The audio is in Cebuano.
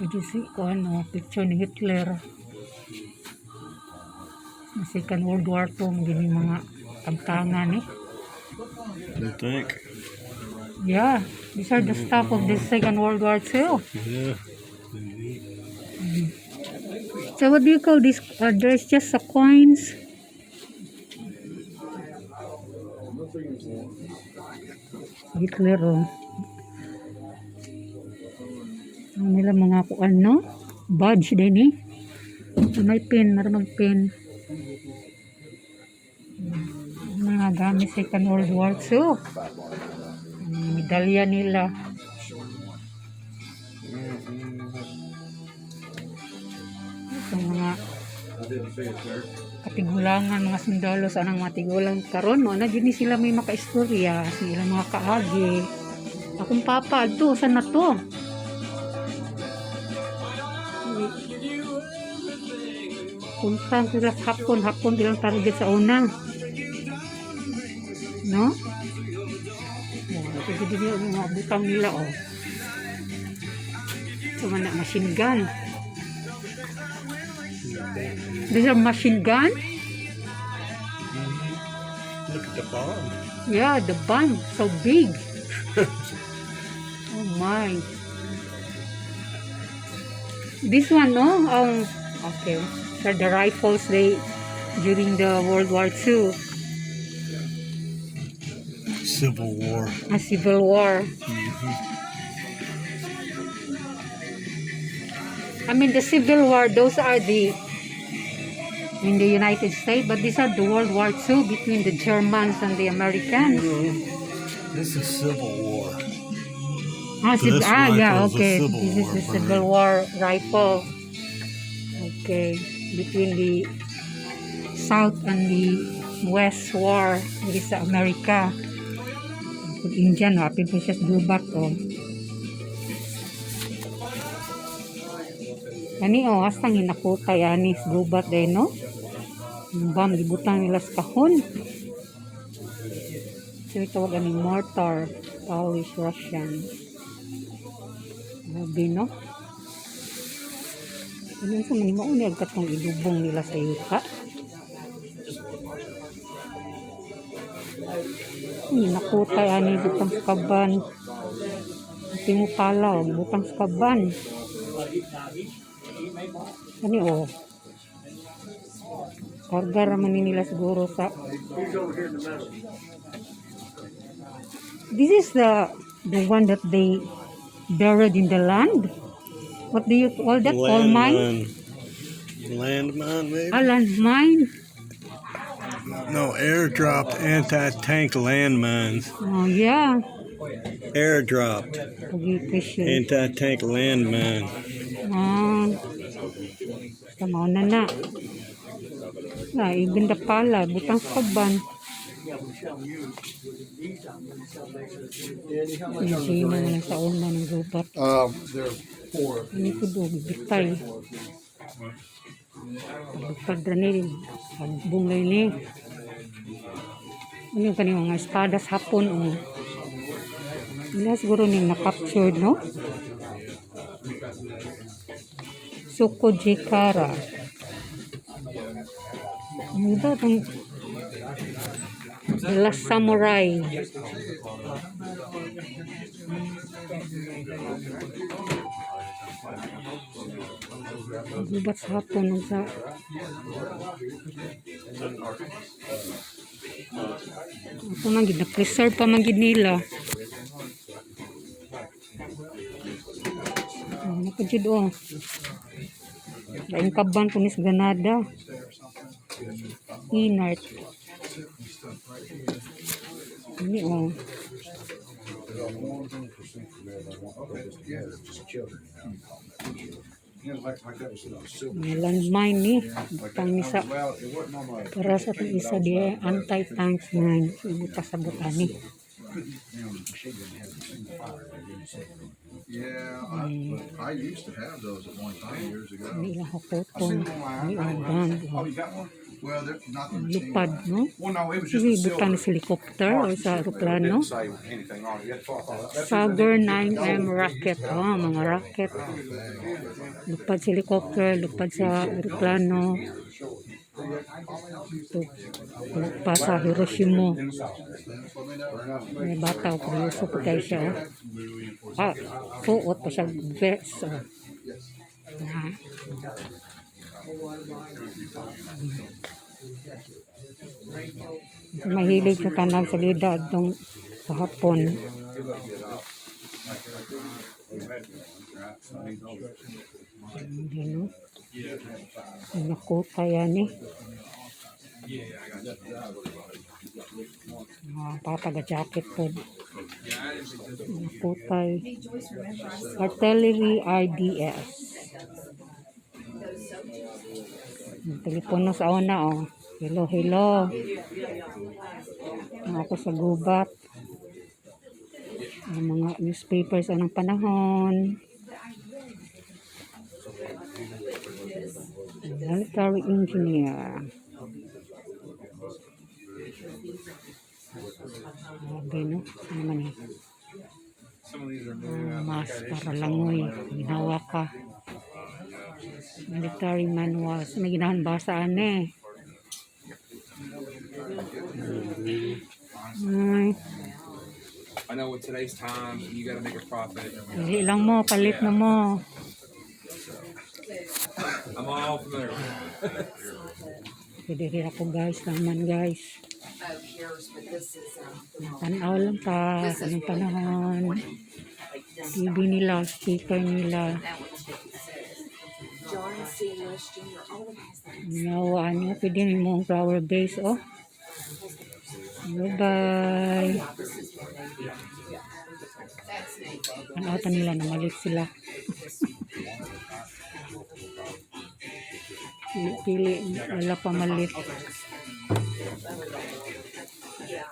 Pwede si kuan oh, picture ni Hitler. Second World War II, mga mga tangtangan eh. You think? Yeah, these are the stuff of the Second World War II. Yeah. So what do you call this? There's just the coins. Hitler, oh. Ang nila mga kuan, no? Badge din eh. May pin, meron mag pin. Mga gamit Second World War II. Ang medalya nila. Ito mga katigulangan, mga sundalo sa anang mga tigulang karon mo na jud ni sila may makaistorya sa ilang mga kaagi. Akong papa adto sa na to. Punta sila sa hapon, hapon ilang target sa una. No? Oh, ito jud yung mga butang nila oh. Ito man na machine gun. These are machine gun? Look at the bomb. Yeah, the bomb so big. Oh my. This one, no? Okay. So the rifles they during the World War II, Civil War. A civil war. I mean, the Civil War, those are the in the United States, but these are the World War II between the Germans and the Americans. This is Civil War. Ah, This yeah, rifle is a okay. Civil This is War the Civil War rifle. Okay, between the South and the West War, it is sa America. Kung Indian, oh, apil po siya sa gubat, oh. Ani, oh, hasta hinakutay, ani, sa gubat din, no? Yung bomb, gibutang nila sa kahon. So, tawag ani mortar, Polish, Russian. Grabe, no? Ano sa man mao ni katong ilubong nila sa yuta? Ay, nakutay ani butang sa kaban. Ati mo pala, oh, butang sa kaban. Ani oh. Karga raman ni nila siguro sa. This is the one that they buried in the land. What do you call that? Coal mine? Landmine, maybe? A landmine. No, airdropped anti-tank landmines. Oh yeah. Airdropped Pag-question. anti-tank landmine. Ah. Tama na na. Ah, even the pala, butang sa kaban. Hindi na lang sa una ng gubat. There are four. Ano ko do, bitay. Pagpad na ni, pagbungay ni. Ano yung kanilang mga espadas hapon, oh. Wala siguro ni na-captured, no? Suko Jikara. Ano ba itong The Last Samurai? Gubat sa hapon nung sa. Ito man gid na-preserve pa man gid nila. Oh, nako jud oh. Laing kaban ko ni sa Granada. Inart. Ini oh. Mga landmine ni. Butang ni sa Well, it wasn't on my. Para sa itong isa di anti-tank mine. Ibuta sa butani. Yeah, I used to have those at one time years ago. Ini ilang I hakoton. seen them online. Ini oh, gun. Oh, you got one? Well, they're not the machine. Lupad, no? Well, no, it was just Sige, the butang silver. sa helicopter o sa aeroplano. Didn't say anything on it. That's what I thought. That's Sager 9M rocket. Oh, mga rocket. Lupad sa helicopter, lupad sa aeroplano. Ito, pa sa Hiroshima. May bata, kuryoso pa kayo siya. Oh. Ah, suot pa siya vest. Oh. Na. Mahilig sa tanan sa lida atong sa hapon. Ano? Naku, kaya ni. Ah, pataga-jacket po. Nakutay. Artillery RDS. Ang telepono sa una, oh. Hello, hello. Ako sa gubat. Ang mga newspapers anong panahon. Military engineer. Grabe, no? Ano naman eh? Ah, mas para langoy. Ginawa ka. Military manuals. May ginahan basaan eh. Ay, I know with today's time, you got to make a profit. dili lang mo, palit na mo. I'm all familiar with it. Pwede rin ako, guys, naman, guys. Oh, here's, but this is, the wrong- Tanaw lang ta, This is anong really panahon. Like this TV nila, speaker nila. That one's 56. John C. Lewis Jr. Oh, it has that. Nawa, ano, pwede mo ang flower base, oh. Bye-bye. Yeah, this is more navy. Yeah. That's navy. Ano ata nila, namalit sila. Pili, wala pa malit. Yeah.